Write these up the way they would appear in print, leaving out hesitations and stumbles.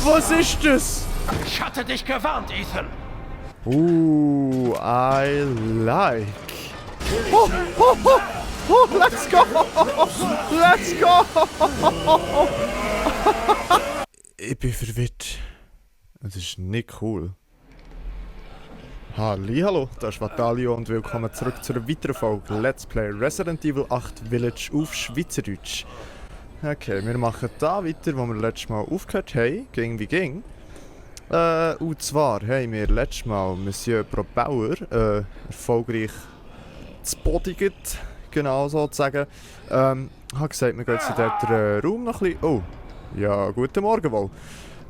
Was ist das? Ich hatte dich gewarnt, Ethan. I like. Oh, oh, oh, oh, let's go! Let's go! Ich bin verwirrt. Das ist nicht cool. Hallo, das ist Vatalio und willkommen zurück zu einer weiteren Folge Let's Play Resident Evil 8 Village auf Schweizerdeutsch. Okay, wir machen da weiter, wo wir letztes Mal aufgehört haben. Ging wie ging. Und zwar haben wir letztes Mal Monsieur Probauer erfolgreich gespottigt, genau sozusagen. Habe gesagt, wir gehen jetzt in den Raum noch ein bisschen... Oh, ja, guten Morgen wohl.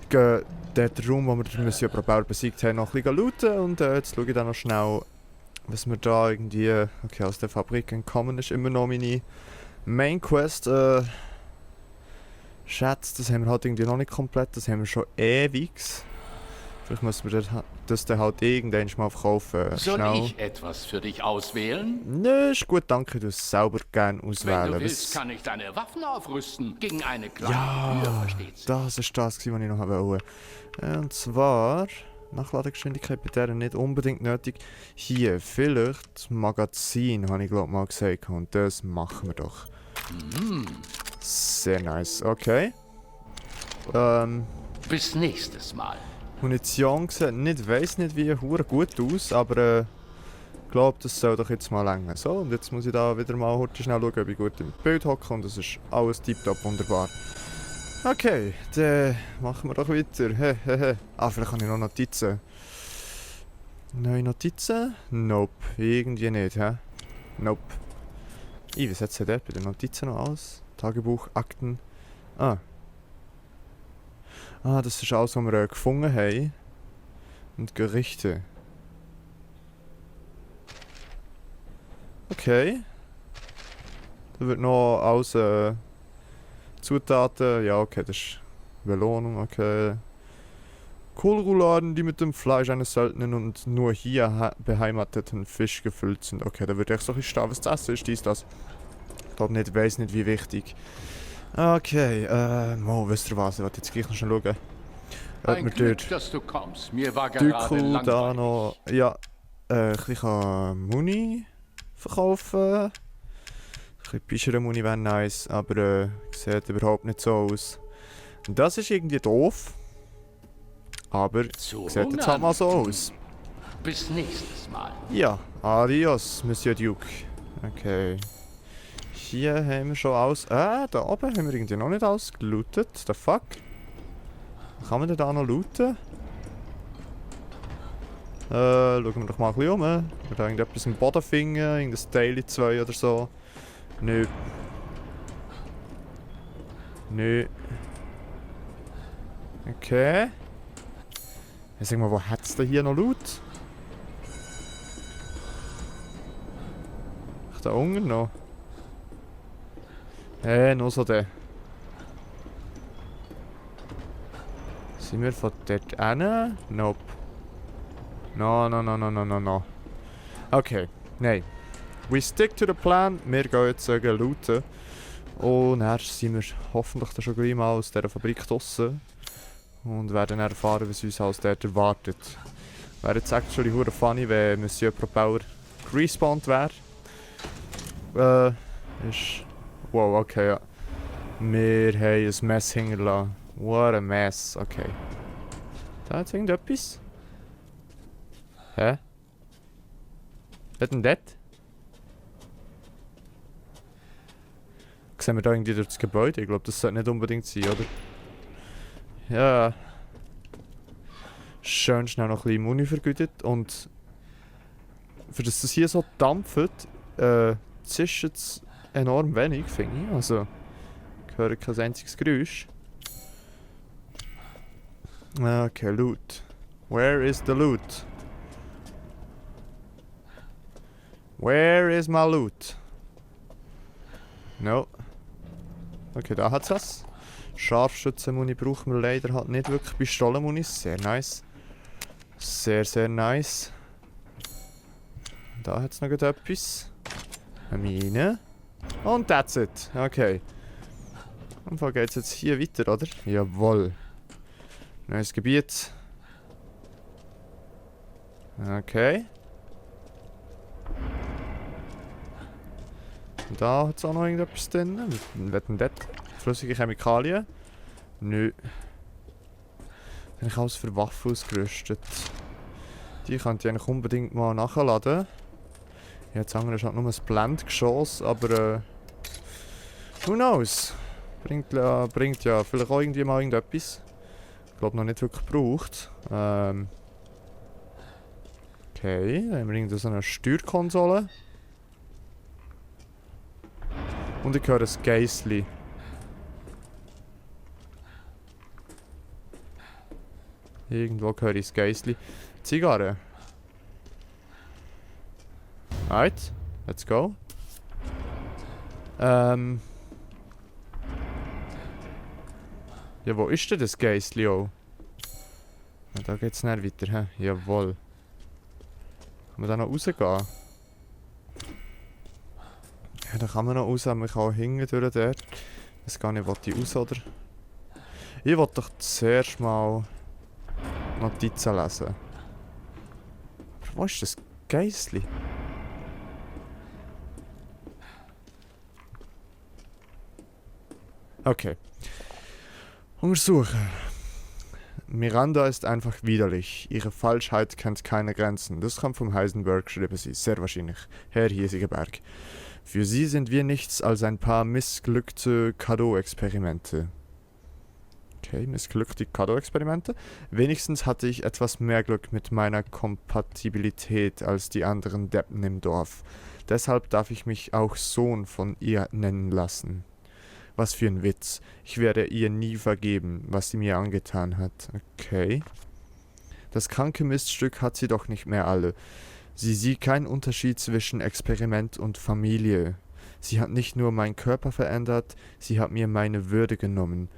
Gehen den Raum, wo wir den Monsieur Probauer besiegt haben, noch ein bisschen looten. Und jetzt schaue ich dann noch schnell, was mir da irgendwie aus der Fabrik entkommen ist. Immer noch meine Main Quest. Schätze, das haben wir halt irgendwie noch nicht komplett, das haben wir schon ewig. Vielleicht müssen wir das dann halt irgendwann mal verkaufen. Soll ich etwas für dich auswählen? Nö, ist gut, danke, du es selber gerne auswählen. Wenn du willst, kann ich deine Waffen aufrüsten. Gegen eine kleine Tür, versteht's? Das ist das, was ich noch wollte. Und zwar... Nachladegeschwindigkeit bei der nicht unbedingt nötig. Hier, vielleicht Magazin, habe ich glaube mal gesagt. Und das machen wir doch. Sehr nice, okay. Bis nächstes Mal. Munition sieht weiss nicht wie hure gut aus, aber ich glaube, das soll doch jetzt mal länger. So, und jetzt muss ich da wieder mal heute schnell schauen, ob ich gut im Bild hocke und das ist alles tiptop wunderbar. Okay, dann machen wir doch weiter. Vielleicht habe ich noch Notizen. Neue Notizen? Nope, irgendwie nicht, hä? Nope. Was hat es dort bei den Notizen noch alles? Tagebuch, Akten. Das ist alles, was wir gefunden haben. Und Gerichte. Okay. Da wird noch alles Zutaten. Ja, okay, das ist Belohnung, okay. Kohlrouladen, die mit dem Fleisch eines seltenen und nur hier beheimateten Fisch gefüllt sind. Okay, da wird echt so ein bisschen stehen, was das ist, das. Ich glaube nicht, weiss nicht, wie wichtig. Okay, wisst ihr was? Ich wollte jetzt gleich noch schnell schauen. Ein Glück, dass du kommst. Mir war gerade langweilig. Da noch... Ja, ich kann Muni verkaufen. Ein bisschen bischere Muni wäre nice, aber sieht überhaupt nicht so aus. Das ist irgendwie doof. Aber sieht jetzt halt mal so aus. Bis nächstes Mal. Ja, adios, Monsieur Duke. Okay. Hier haben wir schon alles... da oben haben wir irgendwie noch nicht alles gelootet. The fuck? Kann man denn da noch looten? Schauen wir doch mal ein bisschen um. Wir da irgendetwas im Boden finden, irgendein Daily 2 oder so. Nö. Nö. Okay. Sag mal, wo hat's denn hier noch Loot? Ach, da unten noch. Nur so der. Sind wir von dort hin? Nope. No. Okay, nein. We stick to the plan. Wir gehen jetzt looten. Und dann sind wir hoffentlich dann schon gleich mal aus dieser Fabrik draussen. Und werden dann erfahren, was uns alles dort erwartet. Wäre jetzt actually hure funny, wenn Monsieur Probauer respawned wäre. Wow, okay, ja. Wir haben ein Mess hinterlassen. What a mess, okay. Da hat irgendetwas. Hä? Was denn das? Sehen wir da irgendwie durch das Gebäude? Ich glaube, das sollte nicht unbedingt sein, oder? Ja. Schön schnell noch ein bisschen Muni vergütet und für das hier so dampft, zischt es enorm wenig, finde ich. Also, ich höre kein einziges Geräusch. Okay, Loot. Where is the loot? Where is my loot? No. Okay, da hat's was. Scharfschützenmuni brauchen wir leider halt nicht wirklich. Pistolenmuni, sehr nice. Sehr, sehr nice. Da hat's noch etwas. Eine Mine. Und that's it. Okay. Am Fall geht's jetzt hier weiter, oder? Jawohl. Neues Gebiet. Okay. Und da hat es auch noch irgendetwas drin. Was denn das? Flüssige Chemikalien? Nö. Bin ich alles für Waffen ausgerüstet. Die könnte ich eigentlich unbedingt mal nachladen. Jetzt andere ist halt nur ein Blendgeschoss, aber who knows? Bringt ja vielleicht auch irgendwie mal irgendetwas. Ich glaube noch nicht wirklich gebraucht. Okay, dann haben wir irgendwie so eine Steuerkonsole. Und ich höre ein Geissli. Irgendwo höre ich das Geissli. Zigarre. Alright, let's go. Ja, wo ist denn das Geissli auch? Ja, da geht's nicht weiter, hä? Jawohl. Kann man da noch rausgehen? Ja, da kann man noch raus, aber man kann auch hinten durch dort. Ich weiß gar nicht, will ich raus, oder? Ich will doch zuerst mal Notizen lesen. Aber wo ist das Geissli? Okay. Untersuchen. Miranda ist einfach widerlich. Ihre Falschheit kennt keine Grenzen. Das kann vom Heisenberg geschrieben sein. Sehr wahrscheinlich. Herr Hiesigeberg. Für sie sind wir nichts als ein paar missglückte Cadeau-Experimente. Okay, missglückte Cadeau-Experimente. Wenigstens hatte ich etwas mehr Glück mit meiner Kompatibilität als die anderen Deppen im Dorf. Deshalb darf ich mich auch Sohn von ihr nennen lassen. Was für ein Witz. Ich werde ihr nie vergeben, was sie mir angetan hat. Okay. Das kranke Miststück hat sie doch nicht mehr alle. Sie sieht keinen Unterschied zwischen Experiment und Familie. Sie hat nicht nur meinen Körper verändert, sie hat mir meine Würde genommen.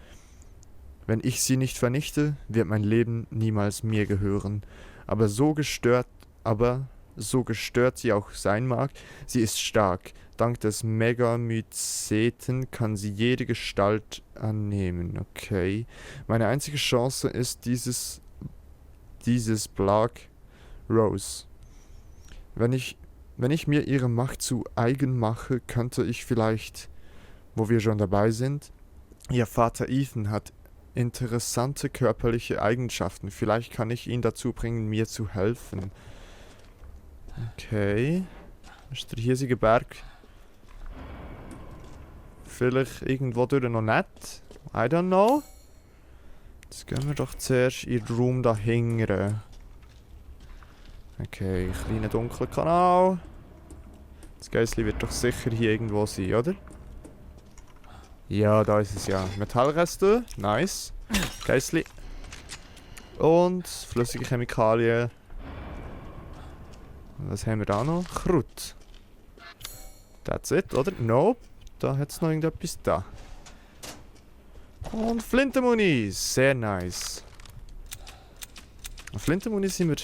Wenn ich sie nicht vernichte, wird mein Leben niemals mir gehören. Aber so gestört sie auch sein mag, sie ist stark. Dank des Megamyceten kann sie jede Gestalt annehmen. Okay. Meine einzige Chance ist dieses Black Rose. Wenn ich mir ihre Macht zu eigen mache, könnte ich vielleicht, wo wir schon dabei sind, ihr Vater Ethan hat interessante körperliche Eigenschaften. Vielleicht kann ich ihn dazu bringen, mir zu helfen. Okay. Das ist der hiesige Berg. Vielleicht irgendwo durch noch nicht. I don't know. Jetzt gehen wir doch zuerst in den Raum da hinten. Okay, kleiner dunkler Kanal. Das Geissli wird doch sicher hier irgendwo sein, oder? Ja, da ist es ja. Metallreste, nice. Geissli. Und flüssige Chemikalien. Was haben wir da noch? Krut. That's it, oder? Nope. Da hat es noch irgendetwas da. Und Flintenmunis. Sehr nice. An Flintenmunis sind wir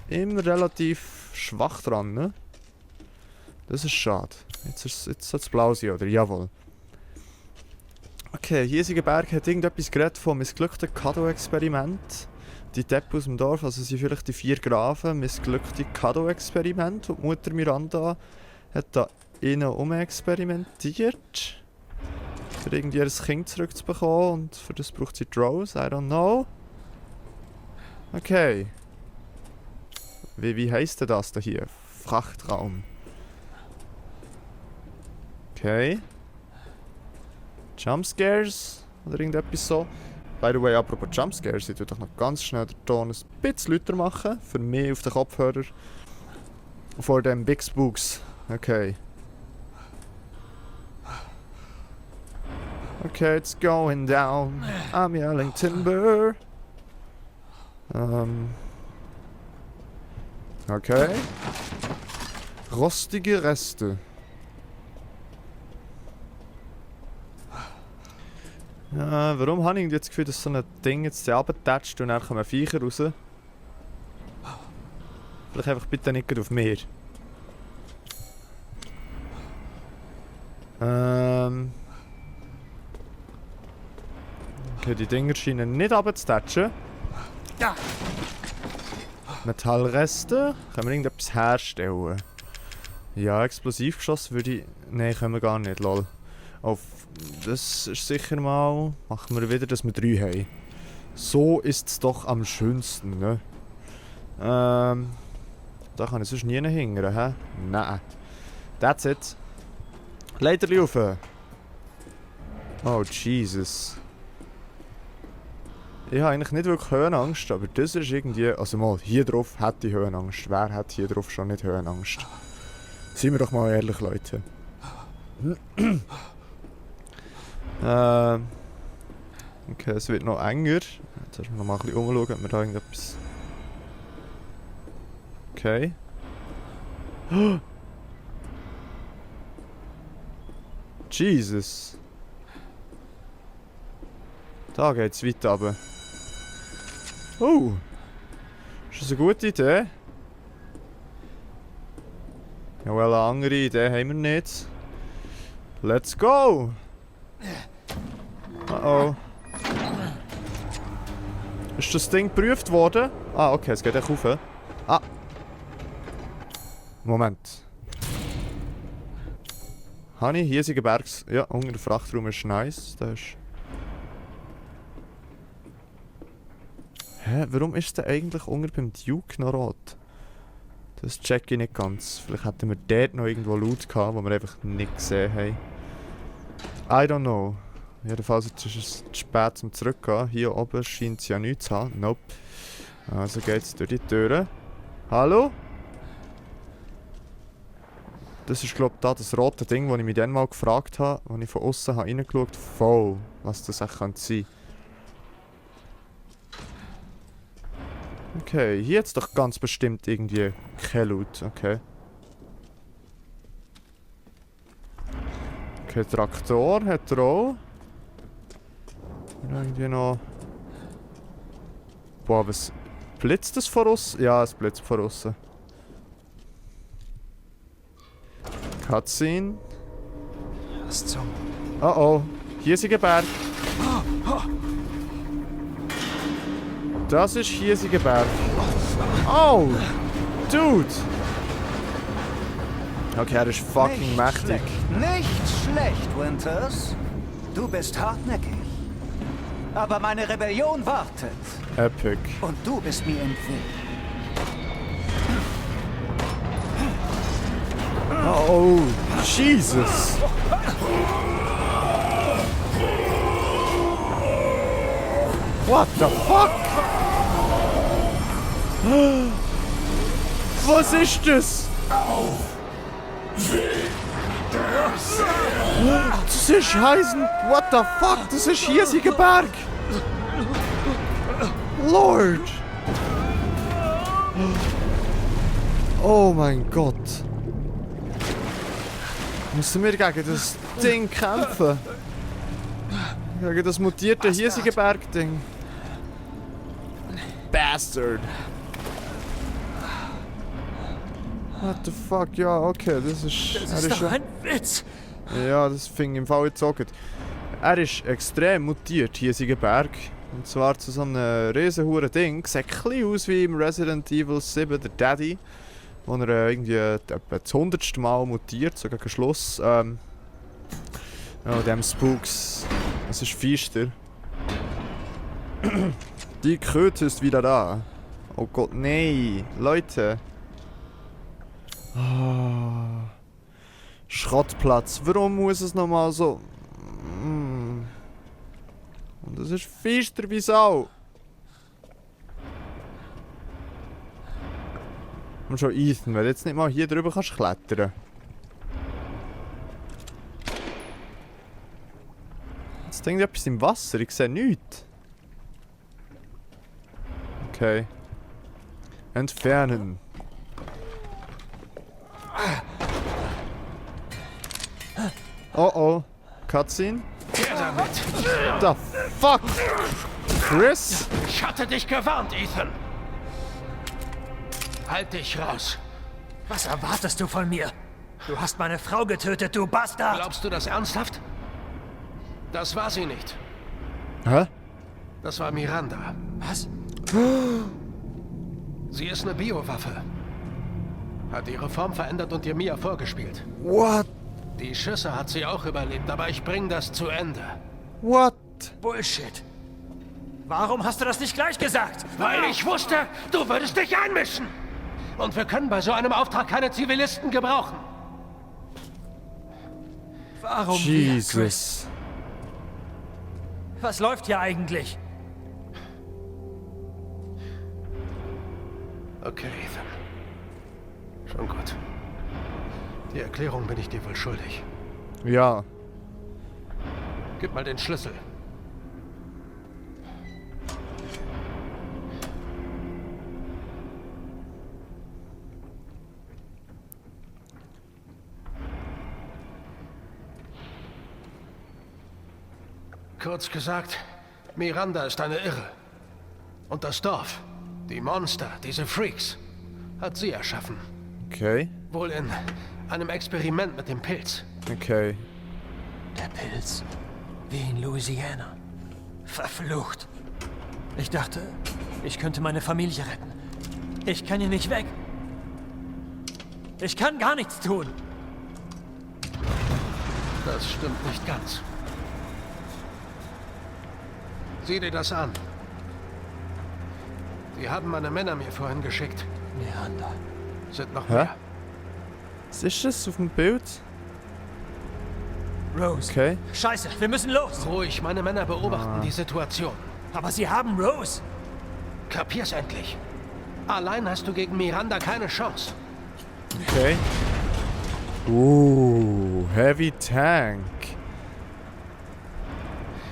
immer relativ schwach dran, ne? Das ist schade. Jetzt hat es blau sein, oder? Jawohl. Okay, hiesiger Berg hat irgendetwas geredet von missglückten Cadeau-Experiment. Die Deppen aus dem Dorf, also sind vielleicht die 4 Grafen, missglückte Cadeau-Experiment. Und die Mutter Miranda hat da innen experimentiert. Für irgendwie ihr Kind zurückzubekommen. Und für das braucht sie die Rose, I don't know. Okay. Wie heisst denn das da hier? Frachtraum. Okay. Jumpscares oder irgendetwas so. By the way, apropos Jumpscares, ich tue doch noch ganz schnell den Ton ein bisschen lauter machen. Für mich auf den Kopfhörer. Vor dem Big Spooks. Okay. Okay, it's going down. I'm yelling timber. Okay. Rostige Reste. Ja, warum habe ich jetzt das Gefühl, dass so ein Ding jetzt runtertätscht und dann kommen Viecher raus? Vielleicht einfach bitte nicht auf mir. Okay, die Dinger scheinen nicht runterzutatschen. Metallreste. Können wir irgendetwas herstellen? Ja, Explosivgeschoss würde ich... Nein, können wir gar nicht, lol. Auf das ist sicher mal... Machen wir wieder, dass wir 3 haben. So ist es doch am schönsten, ne? Da kann ich sonst nie hingern, hä? Nein. That's it. Leiterli rauf. Oh, Jesus. Ich habe eigentlich nicht wirklich Höhenangst, aber das ist irgendwie... Also mal, hier drauf hätte ich Höhenangst. Wer hat hier drauf schon nicht Höhenangst? Seien wir doch mal ehrlich, Leute. Okay, es wird noch enger. Jetzt müssen wir noch mal ein bisschen umschauen, ob wir da irgendetwas... Okay. Jesus. Da geht's weiter runter. Oh. Ist das eine gute Idee? Ja, well, eine andere Idee haben wir nicht. Let's go! Oh. Ist das Ding geprüft worden? Ah, okay, es geht echt rauf. Ah. Moment. Habe ich hiesige Bergs... Ja, unter der Frachtraum ist nice. Das ist... Hä? Warum ist der eigentlich unter beim Duke noch rot? Das check ich nicht ganz. Vielleicht hätten wir dort noch irgendwo Loot gehabt, wo wir einfach nicht gesehen haben. I don't know. Jedenfalls jetzt ist es zu spät zum Zurückgehen. Hier oben scheint es ja nichts zu haben. Nope. Also geht's durch die Türen. Hallo? Das ist glaube ich da das rote Ding, das ich mich dann mal gefragt habe, als ich von außen reingeschaut habe. Voll, was das echt sein könnte. Okay, hier jetzt doch ganz bestimmt irgendwie kein Loot, okay. Okay, Traktor hat er auch. Irgendwie noch... Boah, was... Blitzt das von außen? Ja, es blitzt von außen. Cutscene. Was zum... Oh oh, hier ist ein Berg. Das ist hiesiger Berg. Oh! Dude! Okay, er ist fucking mächtig. Nicht schlecht, Winters. Du bist hartnäckig. Aber meine Rebellion wartet. Epic. Und du bist mir entwegen. Oh, Jesus! What the fuck? Was ist das? Das ist heißen. What the fuck? Das ist hiesiger Berg. Lord. Oh mein Gott. Müssen wir gegen das Ding kämpfen? Gegen das mutierte hiesige Bergding. Bastard. What the fuck? Ja, okay, das ist... Das ist doch ein Witz! Ja, das fing im Fall jetzt auch gut. Er ist extrem mutiert, hiesiger Berg. Und zwar zu so einem riesenhuren Ding. Sieht ein bisschen aus wie im Resident Evil 7, der Daddy. Wo er irgendwie etwa das 100. Mal mutiert, so gegen Schluss. Oh, dem Spooks. Es ist feister. Die Kröte ist wieder da. Oh Gott, nein. Leute. Oh. Schrottplatz. Warum muss es nochmal so... Und es ist feister wie Sau. Und schon Ethan, wenn du jetzt nicht mal hier drüber kannst klettern. Jetzt denkt etwas im Wasser, ich sehe nichts. Okay. Entfernen. Oh oh. Cutscene? Her damit! The fuck? Chris? Ich hatte dich gewarnt, Ethan! Halt dich raus! Was erwartest du von mir? Du hast meine Frau getötet, du Bastard! Glaubst du das ernsthaft? Das war sie nicht. Hä? Das war Miranda. Was? Sie ist eine Biowaffe. Hat ihre Form verändert und ihr Mia vorgespielt. What? Die Schüsse hat sie auch überlebt, aber ich bring das zu Ende. What? Bullshit. Warum hast du das nicht gleich gesagt? Weil ich wusste, du würdest dich einmischen. Und wir können bei so einem Auftrag keine Zivilisten gebrauchen. Warum wir, Chris? Jesus. Was läuft hier eigentlich? Okay, Ethan. Schon gut. Die Erklärung bin ich dir wohl schuldig. Ja. Gib mal den Schlüssel. Kurz gesagt, Miranda ist eine Irre. Und das Dorf, die Monster, diese Freaks, hat sie erschaffen. Okay. Wohl in einem Experiment mit dem Pilz. Okay. Der Pilz. Wie in Louisiana. Verflucht. Ich dachte, ich könnte meine Familie retten. Ich kann hier nicht weg. Ich kann gar nichts tun. Das stimmt nicht ganz. Sieh dir das an. Die haben meine Männer mir vorhin geschickt. Miranda. Sind noch Hä? mehr. Was ist das auf dem Bild? Rose. Okay. Scheiße, wir müssen los. Ruhig, meine Männer beobachten die Situation. Aber sie haben Rose. Kapier's endlich. Allein hast du gegen Miranda keine Chance. Okay. Heavy Tank.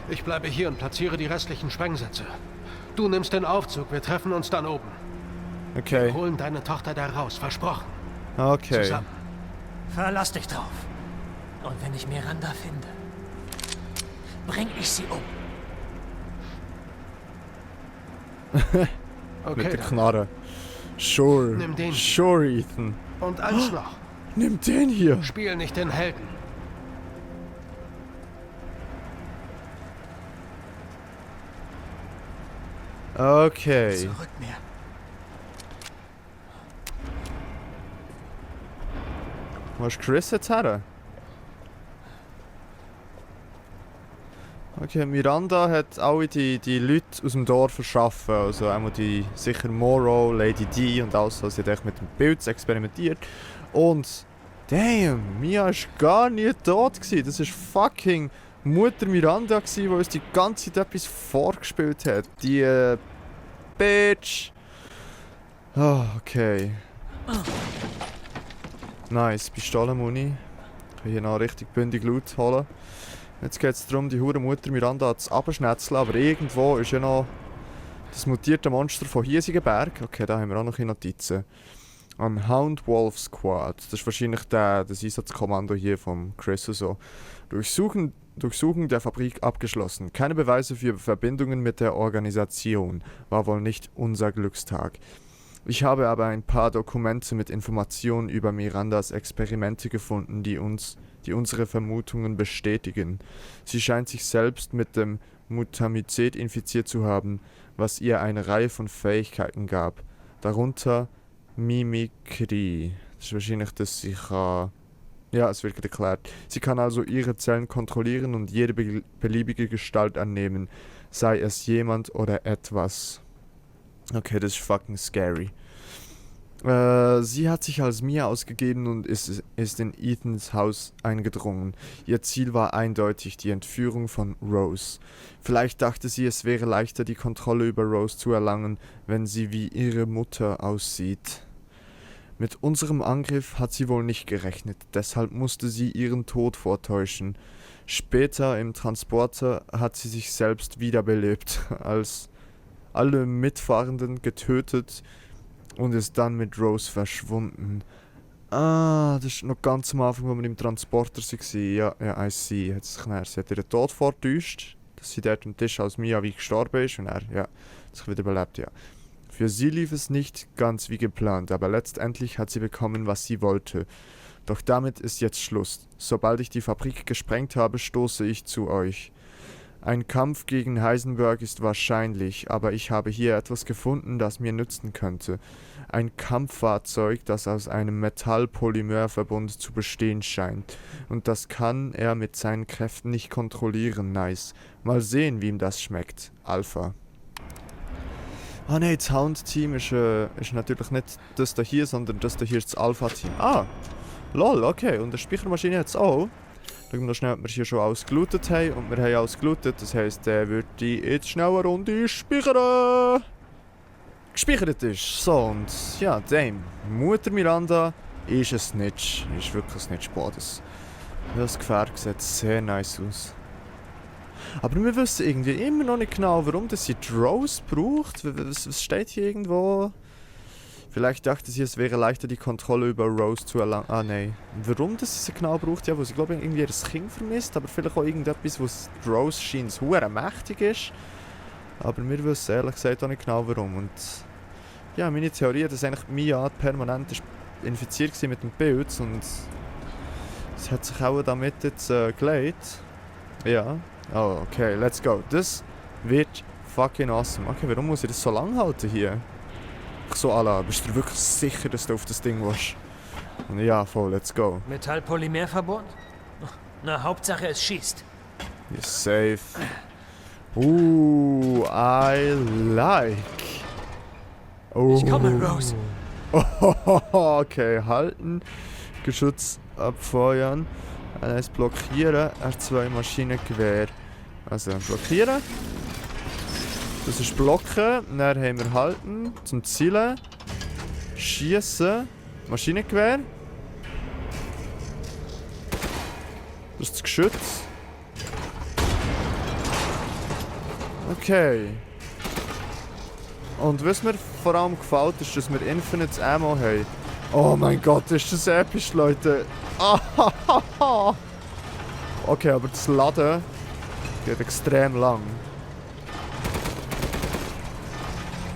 Ich bleibe hier und platziere die restlichen Sprengsätze. Du nimmst den Aufzug, wir treffen uns dann oben. Okay. Holen deine Tochter da raus, versprochen. Okay. Zusammen. Verlass dich drauf. Und wenn ich Miranda finde, bring ich sie um. Mit Okay, der dann. Knarre. Sure. Nimm den. Sure, Ethan. Und eins noch. Nimm den hier. Spiel nicht den Helden. Okay. Zurück mir. Wo ist Chris jetzt her? Okay, Miranda hat alle die Leute aus dem Dorf erschaffen. Also einmal die sicher Morrow, Lady D und alles. Also sie hat echt mit dem Bild experimentiert. Und damn, Mia war gar nie tot gewesen. Das war fucking Mutter Miranda gewesen, die uns die ganze Zeit etwas vorgespielt hat. Die Bitch. Oh, okay. Nice, Pistolenmuni. Ich kann hier noch richtig bündig Loot holen. Jetzt geht es darum, die hure Mutter Miranda zu abschnetzeln, aber irgendwo ist ja noch das mutierte Monster von Hiesigenberg. Okay, da haben wir auch noch Notizen. Am Hound Wolf Squad. Das ist wahrscheinlich das Einsatzkommando hier vom Chris und so. Durchsuchung der Fabrik abgeschlossen. Keine Beweise für Verbindungen mit der Organisation. War wohl nicht unser Glückstag. Ich habe aber ein paar Dokumente mit Informationen über Mirandas Experimente gefunden, die unsere Vermutungen bestätigen. Sie scheint sich selbst mit dem Mutamizid infiziert zu haben, was ihr eine Reihe von Fähigkeiten gab. Darunter Mimikry. Das ist wahrscheinlich, dass sie kann... Ja, es wird erklärt. Sie kann also ihre Zellen kontrollieren und jede beliebige Gestalt annehmen, sei es jemand oder etwas. Okay, das ist fucking scary. Sie hat sich als Mia ausgegeben und ist in Ethans Haus eingedrungen. Ihr Ziel war eindeutig die Entführung von Rose. Vielleicht dachte sie, es wäre leichter, die Kontrolle über Rose zu erlangen, wenn sie wie ihre Mutter aussieht. Mit unserem Angriff hat sie wohl nicht gerechnet, deshalb musste sie ihren Tod vortäuschen. Später im Transporter hat sie sich selbst wiederbelebt, als alle Mitfahrenden getötet und ist dann mit Rose verschwunden. Ah, das ist noch ganz am Anfang, wo wir im Transporter waren. Ja, I see. Hat sich sie hat ihren Tod vortäuscht, dass sie dort am Tisch als Mia wie gestorben ist und er, ja, hat sich wieder belebt, ja. Für sie lief es nicht ganz wie geplant, aber letztendlich hat sie bekommen, was sie wollte. Doch damit ist jetzt Schluss. Sobald ich die Fabrik gesprengt habe, stoße ich zu euch. Ein Kampf gegen Heisenberg ist wahrscheinlich, aber ich habe hier etwas gefunden, das mir nützen könnte. Ein Kampffahrzeug, das aus einem Metallpolymerverbund zu bestehen scheint. Und das kann er mit seinen Kräften nicht kontrollieren. Nice. Mal sehen, wie ihm das schmeckt. Alpha. Ah ne, das Hound-Team ist natürlich nicht das da hier, sondern das da hier ist das Alpha-Team. Ah, lol, okay. Und die Speichermaschine hat es auch. Schauen wir noch schnell, ob wir hier schon alles gelootet haben. Und wir haben alles gelootet, das heisst, der würde jetzt schnell eine Runde speichern. Gespeichert ist. So, und ja, dem. Mutter Miranda ist ein Snitch. Ist wirklich ein Snitch. Boah, das Gefährt sieht sehr nice aus. Aber wir wissen irgendwie immer noch nicht genau, warum das sie Drows braucht. Was steht hier irgendwo? Vielleicht dachte sie, es wäre leichter, die Kontrolle über Rose zu erlangen. Ah, nein. Warum das sie genau braucht? Ja, wo sie, glaube ich, irgendwie ihr Kind vermisst. Aber vielleicht auch irgendetwas, wo Rose scheint hure mächtig ist. Aber wir wissen ehrlich gesagt auch nicht genau, warum. Und ja, meine Theorie, dass eigentlich Mia permanent infiziert war mit dem Pilz. Und es hat sich auch damit jetzt gelegt. Ja. Oh, okay, let's go. Das wird fucking awesome. Okay, warum muss ich das so lang halten hier? So ala, bist du wirklich sicher, dass du auf das Ding willst? Und ja, voll, let's go. Metallpolymerverbund? Na, Hauptsache es schießt. You're safe. I like. Ich komme, Rose. Okay, halten. Geschütz abfeuern. R1 blockieren. R2 Maschinengewehr. Also blockieren. Das ist blocken. Dann haben wir halten. Zum Zielen. Schießen. Maschinengewehr. Das ist das Geschütz. Okay. Und was mir vor allem gefällt, ist, dass wir Infinite Ammo haben. Oh mein Gott, ist das episch, Leute. Okay, aber das Laden geht extrem lang.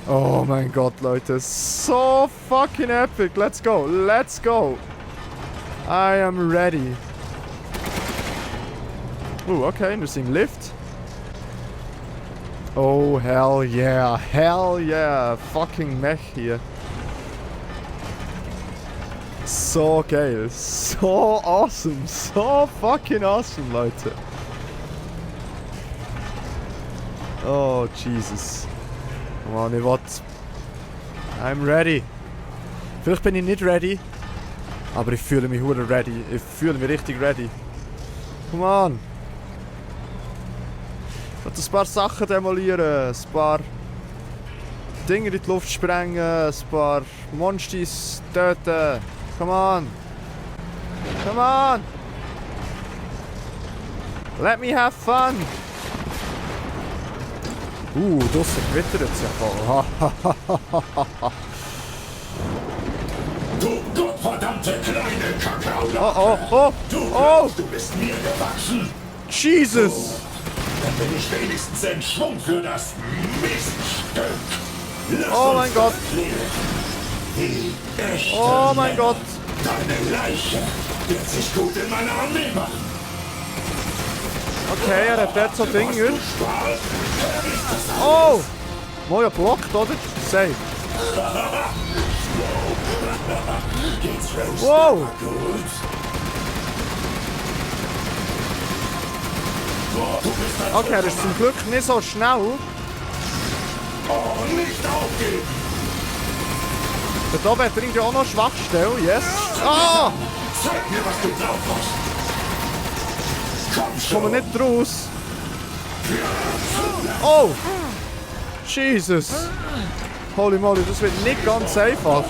Oh mein Gott, Leute. So fucking epic. Let's go. Let's go. I am ready. Okay, wir sind im Lift. Oh, hell yeah. Hell yeah. Fucking Mech hier. So geil. So awesome. So fucking awesome, Leute. Oh, Jesus. Come on, ich will. I'm ready. Vielleicht bin ich nicht ready. Aber ich fühle mich hure ready. Ich fühle mich richtig ready. Come on. Ich will ein paar Sachen demolieren. Ein paar Dinge in die Luft sprengen. Ein paar Monsters töten. Come on. Come on. Let me have fun. Draussen gewittert es ja voll. Du gottverdammte kleine Kakao! Du bist mir gewachsen! Jesus! Dann bin ich wenigstens in Schwung für das Miststück! Lass mein Gott! Oh mein Gott! Deine Leiche wird sich gut in meiner Armee machen! Okay, er hat dort so Dinger. Oh! Moja blockt, oder? Safe. Wow! Okay, er ist zum Glück nicht so schnell. Oh, nicht aufgeben! Da oben hat er irgendwie auch noch Schwachstelle. Yes. Ah! Zeig mir, was du drauf hast! Kommen wir nicht raus. Oh! Jesus! Holy moly, das wird nicht ganz einfach.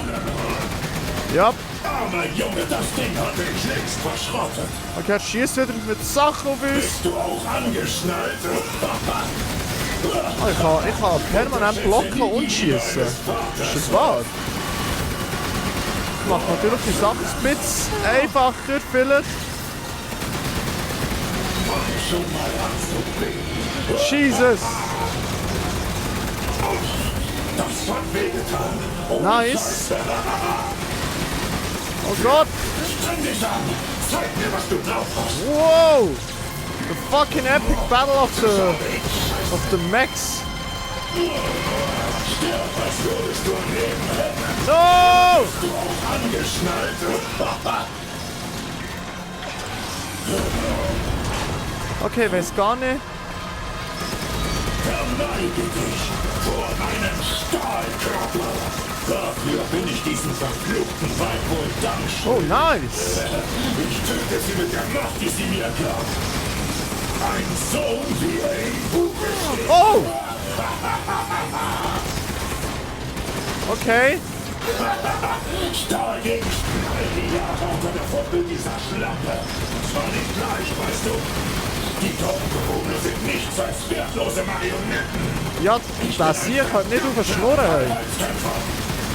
Ja. Armer Junge, das Ding hatte ich längst verschrottet. Okay, er schießt wieder mit Sachen auf uns. Bist du auch angeschnallt? Oh, ich kann permanent blocken und schießen. Ist das wahr? Das macht natürlich die Sache ein bisschen einfacher, vielleicht. Jesus! Das hat wehgetan. Nice! Oh Gott! Streng dich an! Zeig mir, was du drauf hast! Wow! The fucking epic battle of the mechs. No! Okay, weiß gar nicht. Verneige dich vor meinem Stahlkörper. Dafür bin ich diesem verfluchten Weib wohl dankbar. Oh, nice. Ich töte sie mit der Macht, die sie mir gab. Ein Sohn wie er im Buche steht. Oh! Okay. Stahl gegen Stahl, die Jahre unter der Fuppel dieser Schlampe. Zwar nicht gleich, weißt du. Die Turmbewohner sind nichts als wertlose Marionetten. Ja, das hier halt nicht auf den Schnurren. Als Kämpfer,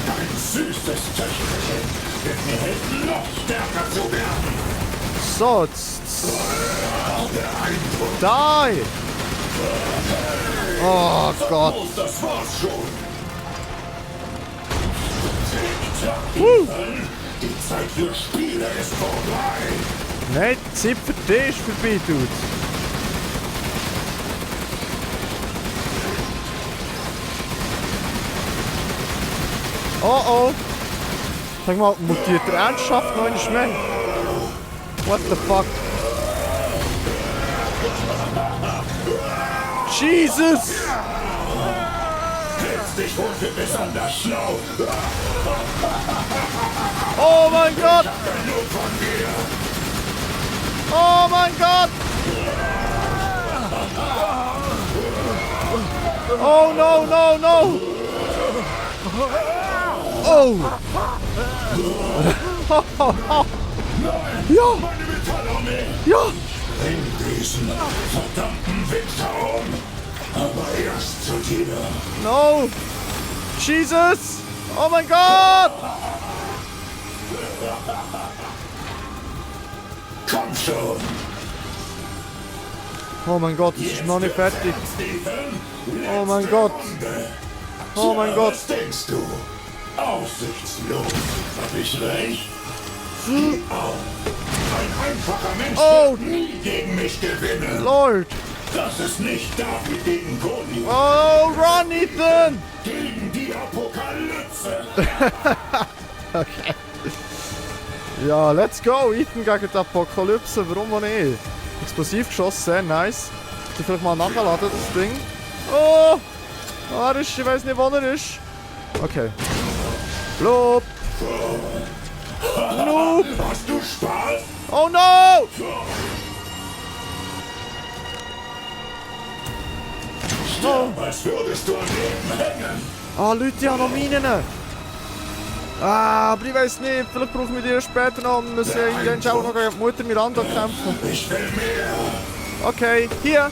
dein süßes Töchterchen wird mir helfen, noch stärker zu werden. So, die! Oh Gott. Das war's schon. Die Zeit für Spiele ist vorbei. Nein, die Zeit für dich ist vorbei, Dude. Oh oh. Sag mal, mutiert er ernsthaft noch nicht mehr? What the fuck? Jesus! Hältst dich wohl für besonders schlau. Oh mein Gott! Genug von dir. Oh mein Gott! Oh no, no, no! Oh! Ja! Meine Metallarmee. Ja! Bring diesen verdammten Wichser um. Aber erst zu dir. No! Jesus! Oh mein Gott! Komm schon. Oh mein Gott, es ist noch nicht fertig. Stephen. Oh mein Gott! Oh mein Gott! Was denkst du? Aussichtslos. Hab ich recht? Auch. Ein einfacher Mensch Oh. wird nie gegen mich gewinnen. Lord! Das ist nicht David gegen Goliath. Oh, run, Ethan! Gegen die Apokalypse. Okay. Ja, let's go! Ethan gegen die Apokalypse, warum auch nicht? Explosivgeschoss, sehr nice. Ich vielleicht mal nachladen, das Ding. Oh! Er ist, ich weiß nicht, wo er ist. Okay. Lob! Noob! Hast du Spaß? Oh no! Als würdest du am Leben hängen. Ah, Leute, die haben noch Minen! Ah, aber ich weiß nicht, vielleicht brauchen wir die später noch. Wir müssen irgendwann auch noch gegen die Mutter Miranda kämpfen. Ich will mehr. Okay, hier!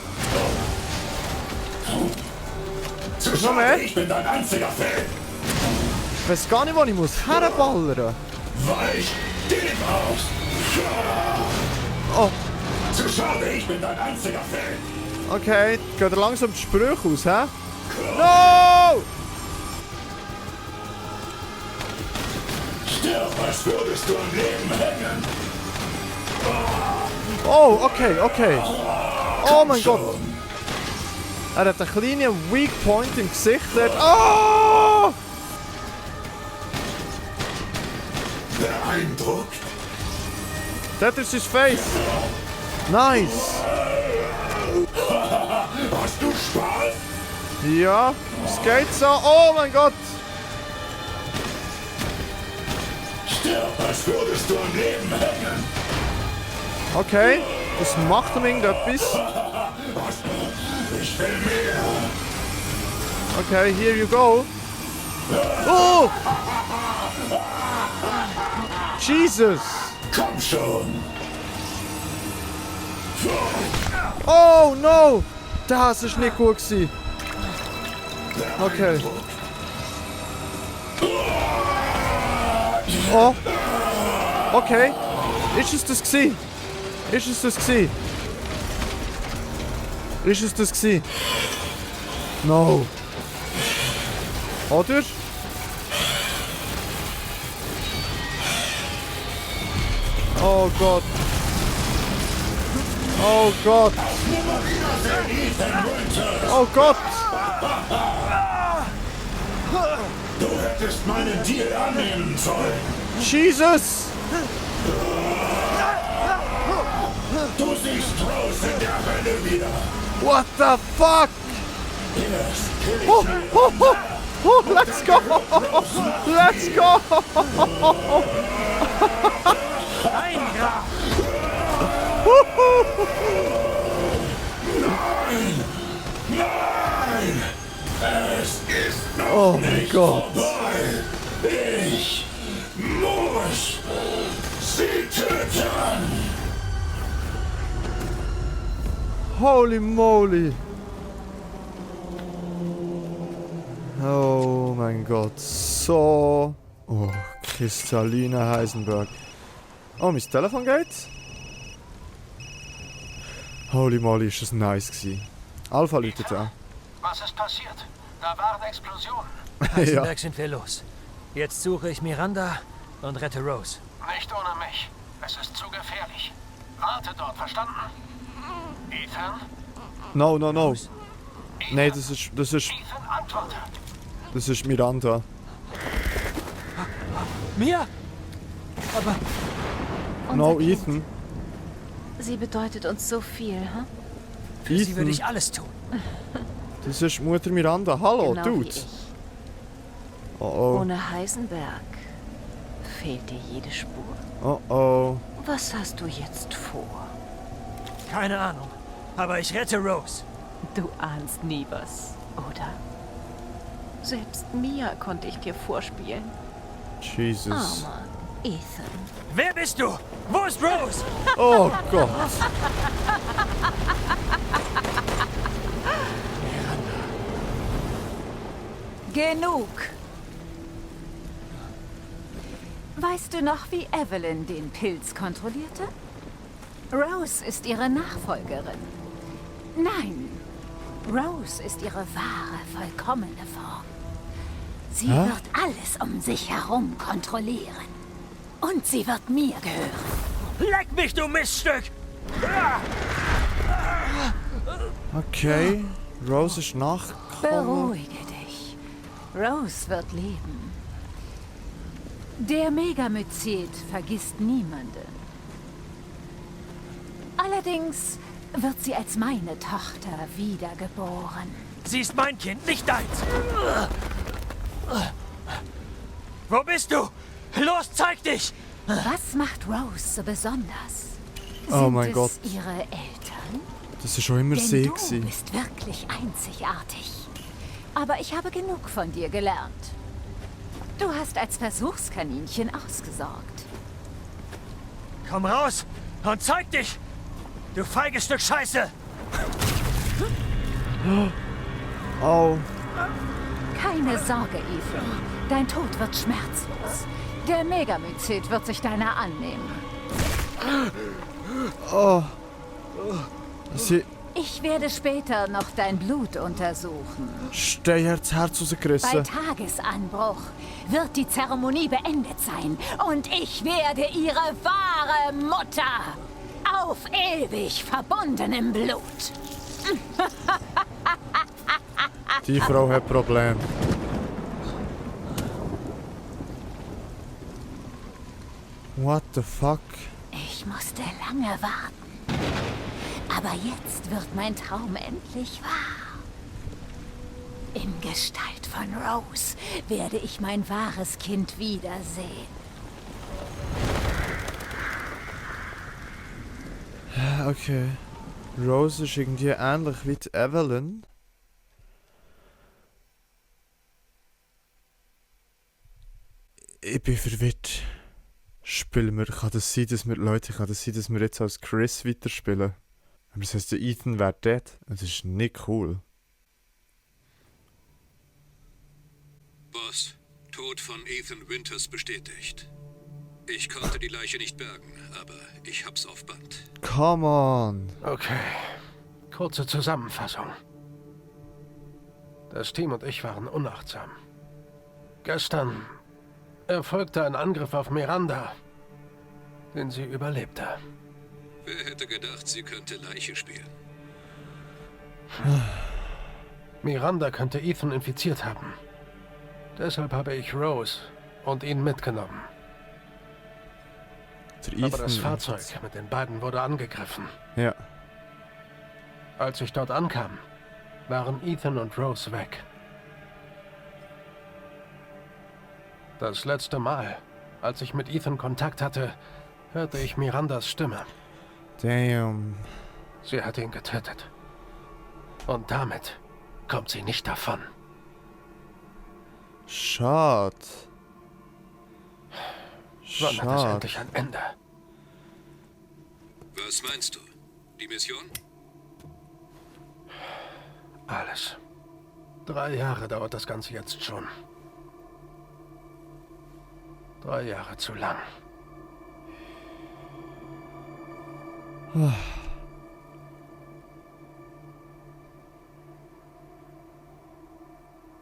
Zu Noch mehr? schade, ich bin dein einziger Fan. Ich weiß gar nicht, wo ich muss herballern. Weich den aus. Oh, Zu schade, ich bin dein einziger Fan. okay, geht er langsam die Sprüche aus, hä? No! Stirb, als würdest du am Leben hängen. Oh, okay, okay. Oh mein Gott. Er hat einen kleinen Weak Point im Gesicht. Oh! Beeindruckt. That is his face. Nice. Hast du Spaß? Ja, es geht so. Oh mein Gott. Stirb, als würdest du am Leben hängen. Okay, das macht ihm irgendetwas. Ich will mehr. Okay, here you go. Oh! Jesus! Komm schon. Oh no! Das ist nicht gut gewesen. Okay. Oh! Okay. Ist es das gewesen? Ist es das gewesen? Ist es das gewesen? No. Oder? Oh Gott. Oh Gott! Oh Gott! Du hättest meinen Deal annehmen sollen. Jesus! Du siehst Rose in der Hölle wieder. What the fuck? Yes, kill Oh, ich oh, oh, oh, let's go! Let's go! Nein, Graf! Nein! Es ist noch Oh mein nicht Gott! vorbei. Ich muss sie töten. Holy moly! Oh mein Gott, so... Oh, Kristalline Heisenberg. Oh, mein Telefon geht? Holy moly, ist das nice gewesen. Alpha läutet an. Was ist passiert? Da waren Explosionen. Heisenberg sind wir los. Jetzt suche ich Miranda und rette Rose. Nicht ohne mich. Es ist zu gefährlich. Warte dort, verstanden? Ethan? No, no, no. Nein, das ist Ethan, antworte. Miranda. Mia! Aber No, Unser Kind. Ethan. Sie bedeutet uns so viel, hm? für sie würde Ethan. ich alles tun. Das ist Mutter Miranda. Hallo, Genau wie Dude. ich. Oh oh. Ohne Heisenberg fehlt dir jede Spur. Oh oh. Was hast du jetzt vor? Keine Ahnung. Aber ich rette Rose. Du ahnst nie was, oder? Selbst Mia konnte ich dir vorspielen. Jesus. Armer Ethan. Wer bist du? Wo ist Rose? Oh Gott. Genug! Weißt du noch, wie Evelyn den Pilz kontrollierte? Rose ist ihre Nachfolgerin. Nein, Rose ist ihre wahre, vollkommene Form. Sie wird alles um sich herum kontrollieren. Und sie wird mir gehören. Leck mich, du Miststück! Okay. Rose ist nachgekommen. Beruhige dich. Rose wird leben. Der Megamycet vergisst niemanden. Allerdings wird sie als meine Tochter wiedergeboren. Sie ist mein Kind, nicht deins! Wo bist du? Los, zeig dich! Was macht Rose so besonders? Oh Sind mein es Gott. ihre Eltern? Das ist schon immer Denn sie du gewesen. bist wirklich einzigartig. Aber ich habe genug von dir gelernt. Du hast als Versuchskaninchen ausgesorgt. Komm raus und zeig dich! Du feiges Stück Scheiße! Oh. Keine Sorge, Ethan. Dein Tod wird schmerzlos. Der Megamycet wird sich deiner annehmen. Sie... Ich werde später noch dein Blut untersuchen. Stein hat das Herz Bei rausgerissen. Tagesanbruch wird die Zeremonie beendet sein und ich werde ihre wahre Mutter. Auf ewig verbunden im Blut. Die Frau hat Probleme. What the fuck? Ich musste lange warten. Aber jetzt wird mein Traum endlich wahr. In Gestalt von Rose werde ich mein wahres Kind wiedersehen. Okay. Rose ist irgendwie ähnlich wie die Evelyn. Ich bin verwirrt. Spielen wir, kann das sein, dass wir jetzt als Chris weiterspielen? Aber das heisst, der Ethan wäre dead. Das ist nicht cool. Boss, Tod von Ethan Winters bestätigt. Ich konnte die Leiche nicht bergen, aber ich hab's auf Band. Come on. Okay. Kurze Zusammenfassung. Das Team und ich waren unachtsam. Gestern erfolgte ein Angriff auf Miranda, den sie überlebte. Wer hätte gedacht, sie könnte Leiche spielen? Miranda könnte Ethan infiziert haben. Deshalb habe ich Rose und ihn mitgenommen. Aber das Fahrzeug mit den beiden wurde angegriffen. Ja. Als ich dort ankam, waren Ethan und Rose weg. Das letzte Mal, als ich mit Ethan Kontakt hatte, hörte ich Mirandas Stimme. Damn. Sie hat ihn getötet. Und damit kommt sie nicht davon. Schade. Wann hat es endlich ein Ende? Was meinst du? Die Mission? Alles. 3 Jahre dauert das Ganze jetzt schon. 3 Jahre zu lang.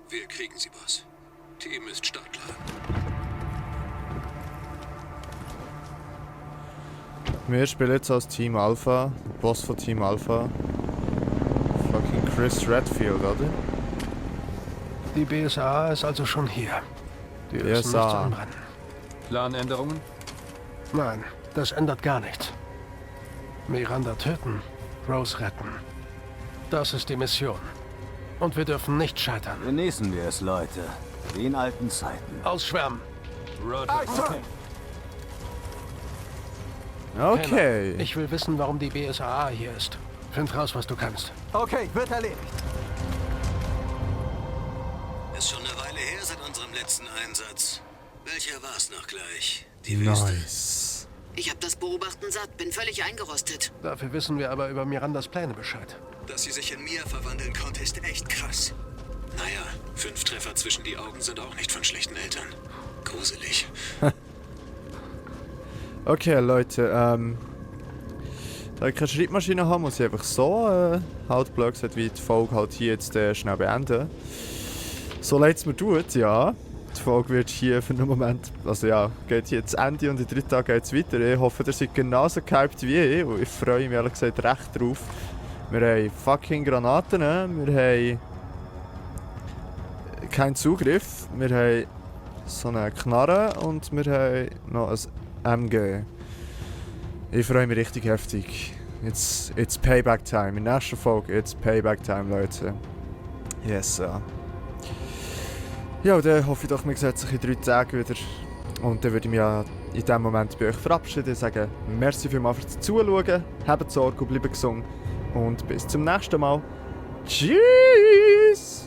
Wir kriegen sie, Boss. Team ist startklar. Wir spielen jetzt als Team Alpha, Boss von Team Alpha. Fucking Chris Redfield, oder? Die BSAA ist also schon hier. Die lassen nichts BSAA. anbrennen. Planänderungen? Nein, das ändert gar nichts. Miranda töten, Rose retten. Das ist die Mission. Und wir dürfen nicht scheitern. Genießen wir es, Leute. Wie in alten Zeiten. Ausschwärmen. Okay. Ich will wissen, warum die BSAA hier ist. Find raus, was du kannst. Okay, wird erledigt. Ist schon eine Weile her seit unserem letzten Einsatz. Welcher war's noch gleich? Die Wüste. Nice. Ich hab das Beobachten satt, bin völlig eingerostet. Dafür wissen wir aber über Mirandas Pläne Bescheid. Dass sie sich in Mia verwandeln konnte, ist echt krass. Naja, 5 Treffer zwischen die Augen sind auch nicht von schlechten Eltern. Gruselig. Okay, Leute, da ich keine Schreibmaschine habe, muss ich einfach so, halt blöd gesagt, wie die Folge halt hier jetzt schnell beenden. So leid es mir tut, ja. Die Folge wird hier für einen Moment, also ja, geht hier zu Ende und in 3 Tagen geht es weiter. Ich hoffe, ihr seid genauso gehypt wie ich und ich freue mich ehrlich gesagt recht drauf. Wir haben fucking Granaten, wir haben keinen Zugriff, wir haben so eine Knarre und wir haben noch ein MG. Ich freue mich richtig heftig. It's Payback Time. In der nächsten Folge, it's Payback Time, Leute. Yes, sir. Ja, dann hoffe ich doch, wir sehen sich in 3 Tagen wieder. Und dann würde ich mich ja in diesem Moment bei euch verabschieden und sagen, merci vielmals fürs Zuschauen, habt Sorge und bleibt gesund. Und bis zum nächsten Mal. Tschüss!